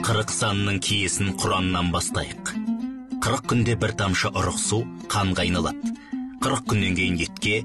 40 санының киесін Құраннан бастайық. 40 күнде бір тамшы ұрық су қанға айналады. 40 күннен кейін етке,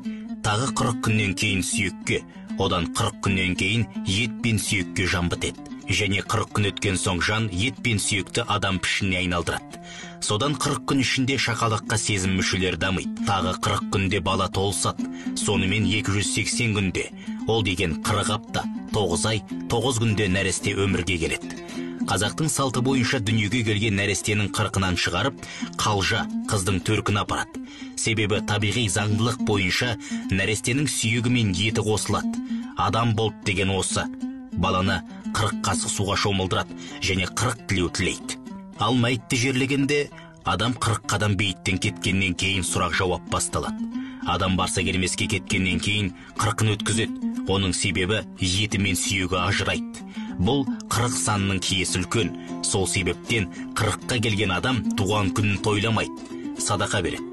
тағы 40 күннен кейін сүйекке, одан 40 күннен кейін ет пен сүйекке жан бітеді. Және 40 күн өткен соң жан ет пен сүйекті адам пішініне айналдырады. Содан 40 күн ішінде шақалаққа сезім мүшелері дамиды. Тағы 40 күнде бала толысады. Сонымен 280 күнде, ол деген 40 апта, 9 ай, 9 күнде нәресте өмірге келеді. Қазақтың салты бойынша дүниеге келген нәрестенің қырқынан шығарып, қалжа қыздың төркіні апарады. Себебі табиғи заңдылық бойынша нәрестенің сүйегі мен еті қосылады. Адам болды деген осы. Баланы 40 қасық суға шомылдырады және 40 тілеу тілейді. Ал мәйітті жерлегенде адам 40 қадам бейіттен кеткеннен кейін сұрақ жауап басталады. Адам барса келмеске кеткеннен кейін 40-ын өткізеді. Оның себебі еті мен сүйегі ажырайды. Бұл 40 санның киесі үлкен. Сол себептен 40-қа келген адам туған күнін тойламайды, садақа береді.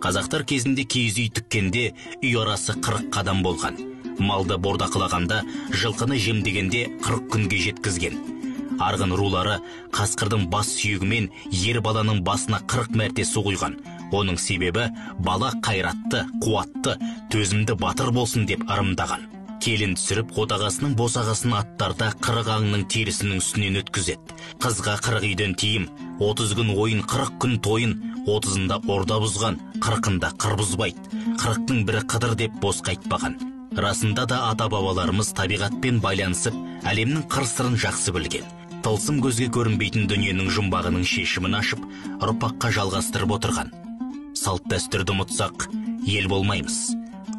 Қазақтар кезінде киіз үй тіккенде үй арасы 40 қадам болған. Малды бордақылағанда, жылқыны жемдегенде 40 күнге жеткізген. Арғын рулары қасқырдың бас сүйегімен ер баланың басына 40 мәрте су құйған. Оның себебі бала қайратты, қуатты, төзімді батыр болсын деп ырымдаған. Келін түсіріп, отағасының босағасын аттарда 40 аңның терісінің үстінен өткізеді. Қызға 40 үйден тиім, 30 күн ойын, 40 күн тойын, 30-ында орда бұзған, 40-ында қыр бұзбайды. 40-тың бірі қыдыр деп бос қайтпаған. Расында да ата-бабаларымыз табиғатпен байланысып, әлемнің қыр-сырын жақсы білген. Тылсым көзге көрінбейтін дүниенің жұмбағының шешімін ашып, ұрпаққа жалғастырып отырған. Салт дәстүрді ұмытсақ, ел болмаймыз.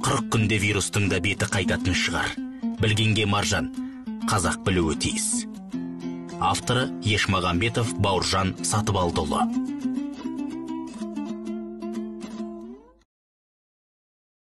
40 күнде вирустың да беті қайтатын шығар. Білгенге маржан, қазақ білуі тиіс. Авторы Ешмағамбетов Бауыржан Сатыбалдыұлы.